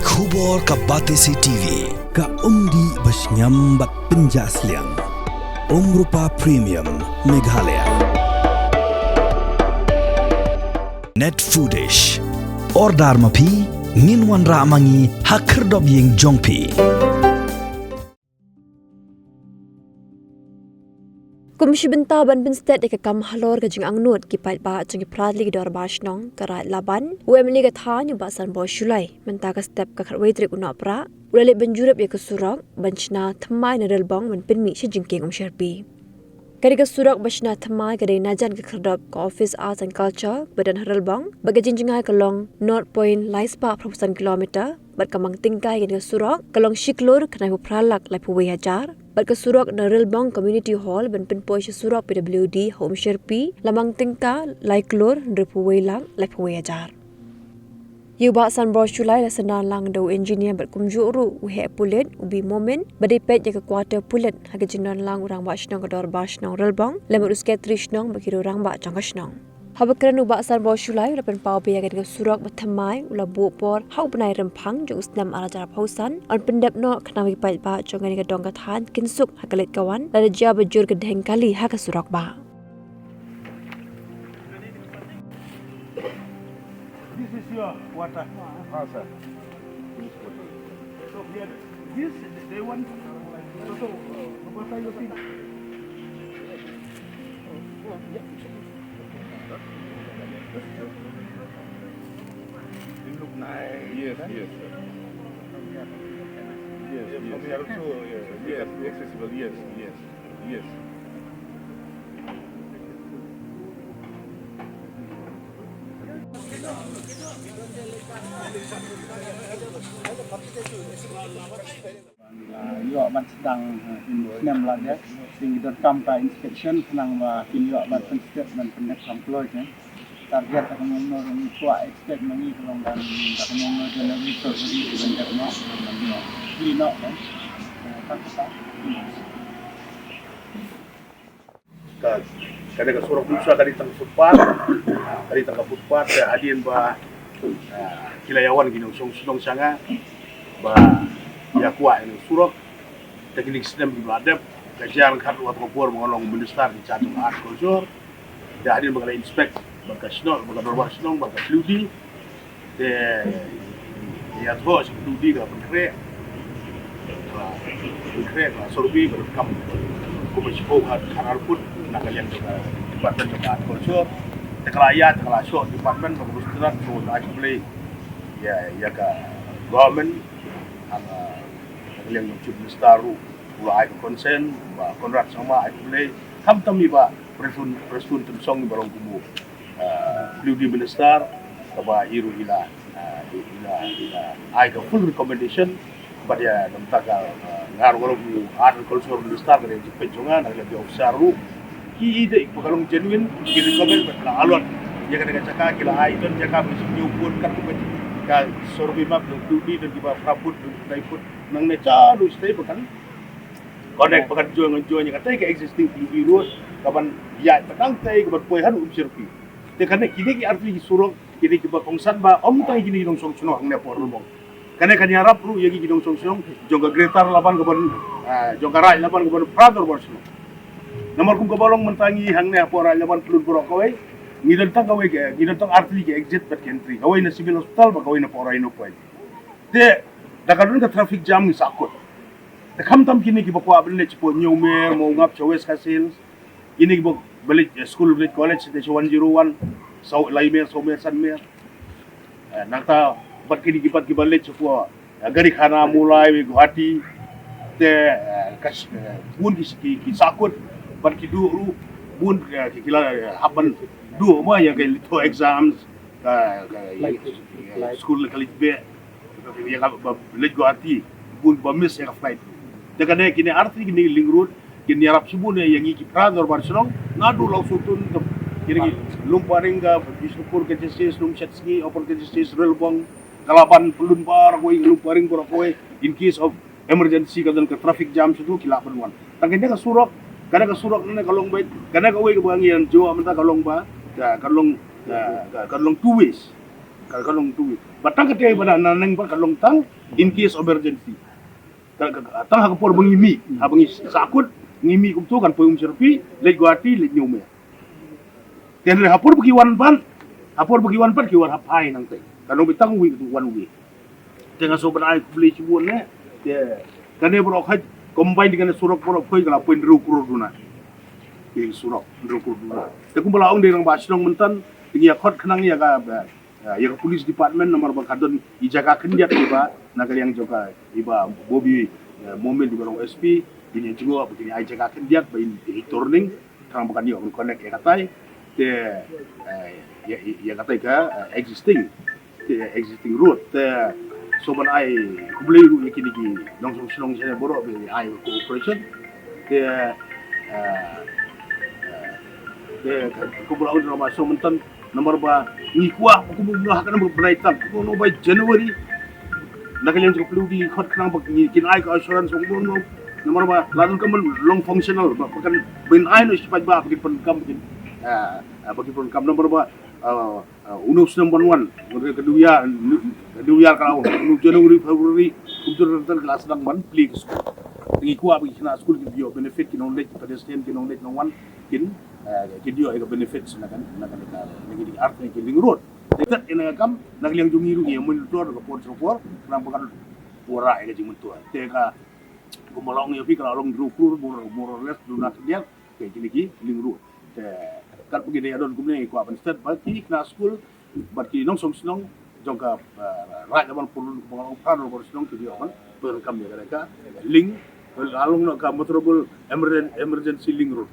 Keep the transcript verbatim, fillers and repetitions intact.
Khubor ka Batesi T V, ka umdih ba shngiam bad pynjah sliang. Umrupa Premium, Meghalaya. Net Foodish. Order ma phi, ngin wanrah ma ngi ha khyrdop ïing jong phi. Kum shi bynta ban pynstet ïa ka kam halor ka jingangnud ki paidbah jong ki phra tylli ki dorbar shnong ka Raid Laban, u M L A ka thaiñ u Bah Sanbor Shullai mynta ka step ka khatwei tarik u Nohprah u la leit ban jurip ïa ka surok ban shna thymmai na Relbong ban pynmih sha jingkieng Umshyrpi. Ka dei ka surok ba shna thymmai ka dei najan ka khyrdop ka Office Arts and Culture ba don ha Relbong, bad ka jingjngai ka long nought point lai spah phra phew san kilometer, bad ka mang tyngka ïa kane ka surok ka long shi klur khyndai phew phra lak laiphew wei hajar, bad ka surok na Relbong Community Hall ban pynpoi sha surok P W D ha Umshyrpi la mang tyngka lai klur hynriewphew wei lak laiphew wei hajar. Ïa u Bah Sanbor Shullai la synran lang da u engineer bad kumjuh ruh u heh pulit u B Momin ba dei peit ïa ka quarter pulit ha ka jingdon lang u Rangbah Shnong ka Dorbar Shnong Relbong lem bad u Secretary Shnong bad ki riew rangbah jong ka shnong. Haba kren u Bah Sanbor Shullai u la pynpaw ba ïa kane ka surok ba thymmai u la buh por ha u bnai Rymphang jong u snem ar hajar arphew san, yn pyndep noh khnang ba ki paidbah jong kane ka dong ka thaiñ kin suk ha ka leit ka wan lada jia ba jur ka dheng kali ha ka surok ba. This is your water. Ah, sir. So here, this, they want, so, uh, what are you thinking? It look nice. Yes, yes. Yes, yes. From here also, yes, yes, accessible, yes, yes, yes. Ban, ah, ïoh ban sdang, ah, in snem la dep. Te ngi donkam ka inspection khnang ba kin ïoh ban pynstet ban pyndep kam kloi te. Target da ka mano ngi kwah expect ma ngi ka long ban da ka mano January February ban dep noh ban ïoh clean up, eh. Eh, tang kata. Ka, kane ka surok Umsa ka dei tang footpath, ka dei tang ka footpath, ka hadien ba, ah, ki la ïawan ki nongshong shnong sha nga ba ïa kwah ïa ka surok. Te kine ki snem kiba la dep ka jia ryngkat wat ka por ba nga long minister in charge of art culture. Te hadien ba nga la inspect bad ka shnong, bad ka dorbar shnong, bad ka P W D, te ïa thoh sha P W D ka la pynkhreh, ka la pynkhreh, ka la survey, bad kam kumba shiphew khat khatar phut na ka liang jong ka department jong ka art culture. Te ka la ïaid, te ka la shoh department jong ka Gujarat, to ai khublei ïa, ïa ka government, ha ka, ha ka liang jong Chief Minister ruh u la ai ka consent, Bah Conrad Sangma ai khublei, khamtam i Bah Prestone, Prestone Tynsong iba long kum u, ah, P W D minister, kaba i ruh i la, ah, i, i la, i la ai ka full recommendation. Bad ïa, namar ka, ah, nga ruh nga long kum u art and culture minister, ka dei ka jingpeit jong nga, na ka liang ki officer ruh ki i dei ba ka long genuine, ki recommend bad la allot ïa kane ka jaka, ki la ai don jaka ba ki shu ñiew bun, katkum ka survey map jong P W D, don kiba phra phut, don kiba lai phut. Nangne cha ruh step ba kan connect, ba kan join, join ïa katei ka existing P W D road, kaban ïaid ba tang tei, kaban poi haduh Umshyrpi. Te kane, kine ki artylli ki surok, kine kiba kongsan ba ym tang kine ki nongshong shnong hangne hapoh Relbong. Kane kan ïarap ruh ïa ki nongshong shnong jong ka Greater Laban kaban, ah, jong ka Raid Laban kaban phra dorbar shnong. Namar kum kaba long mynta ngi hangne hapoh Raid Laban, pyllun baroh kawei, ngi don tang kawei ka, ngi don tang artylli ki exit bad ki entry. Kawei na Civil Hospital bad kawei na Pawrai North Point. Te da ka don ka traffic jam ngi sahkut. Te khamtam kine kiba kwah ban leit shapoh Hynñiewmer, Mawngap, sha West Khasi Hills, kine kiba leit, eh, school, leit college, te sha one zero one, saw, laimer, sawmer, sanmer. Eh, nangta bad kine kiba, kiba leit shapoh, eh, Garikhana, Mawlai, Guwahati. Te, eh, ka, eh, bun ki, ki, ki sahkut, bad ki duh ruh, bun, eh, ki, ki la, eh, hap ban duh mo ïa ka litho exams, ka, ka, eh, school ka leit beh. Ïa kaba leit Guwahati, bun ba miss ïa ka flight. Te kane kine artylli kine link road kin ïarap shibun ïa ngi ki phra dorbar shnong, naduh Lawsutun, kine ki Lumparing ka, Bishnupur ka J C S, Lumshad Sngi, Upper ka J C S, Relbong, Kalaban, pyllun baroh kawei, Lumparing baroh kawei, in case of emergency ka don ka traffic jam shuh ki lah ban wan. Tang kane ka surok, kane ka surok ne ka long ba, kane kawei kaba ngi ïa jooh mynta ka long ba, ka, ka long, ka, ka, ka long two ways. Ka, ka long two ways. Ba tang kata ba na nang ba ka long tang in case of emergency. Ka, ka, ka, tang ha ka por ba ngi mih, ha ba ngi sahkut, ngi mih kumto kan poi Umshyrpi, leit Guwahati, leit New Meh. Te hynrei ha por ba ki wan pat, ha por ba ki wan pat ki wan ha phai nangta. Ka long ba tang wei, one way. Te nga sngewbha ban ai khublei shibun ne. Te kane baroh khoit combine kane surok baroh khoit ka la poi hynriew klur duna. Ïa surok hynriew klur duna. Te kumba la ong dei rangbah shnong mynta, te ngi ïa khot khnang ïa ka, ba, ïa ka police department namar ba ka don i jaka khyndiat iba na ka liang jong ka iba Bobby, eh, Momin iba long S P, kin ïa jngoh ba kin ai jaka khyndiat ba in, in turning, tang ba kan ïoh ban connect ïa katai. Te, eh, ïa, ïa, ïa katai ka, eh, existing, te existing road. Te sngewbha ban ai khublei ruh ïa kine ki nongshong shnong shane baroh ba ai cooperation. Te, eh, eh, te ka, kumba la ong rangbah shnong mynta, namar ba ngi kwah ba kumno ha kane ka bnai tang, kumno by January, na ka liang jong ka PWD khot khnang ba ngi kin ai ka assurance ba kumno, namar ba la donkam ban long functional ba, ba kan, ban ai noh shi paidbah ba kin pyndonkam, ba kin, eh, eh, ba kin pyndonkam namar ba, eh, eh, une u snem ban wan, ka dei ka dei ïa, ka dei ïa ka la wan, une u January, February, kumjuh rangbah ka la sdang ban plie ka skul. Ngi kwah ba ki khynnah skul kin ïoh benefit, ki nongleit, ki pedestrian, ki nongleit nongwan, kin, eh, kin ïoh ïa ka benefit na ka, na ka, na ka, na ka artylli ki link road. Te kat ïa na ka kam, na ka liang jong ngi ruh ngi monitor ka por sha ka por, khnang ba kan wanrah ïa ka jingmyntoi. Te ka, kumba la ong ïa phi ka la long hynriew klur, more, more or less, duna khyndiat, te kine ki link road. Te katba ngi dei ïa don kumne ngi kwah ban stet ba ki khynnah skul bad ki nongshong shnong jong ka, eh, Raid Laban Pyrlun, kumba la ong, phra hynriew baroh shnong ki dei ban pyndonkam ïa ka, ka link, la long noh ka motorable emergen-, emergency link road.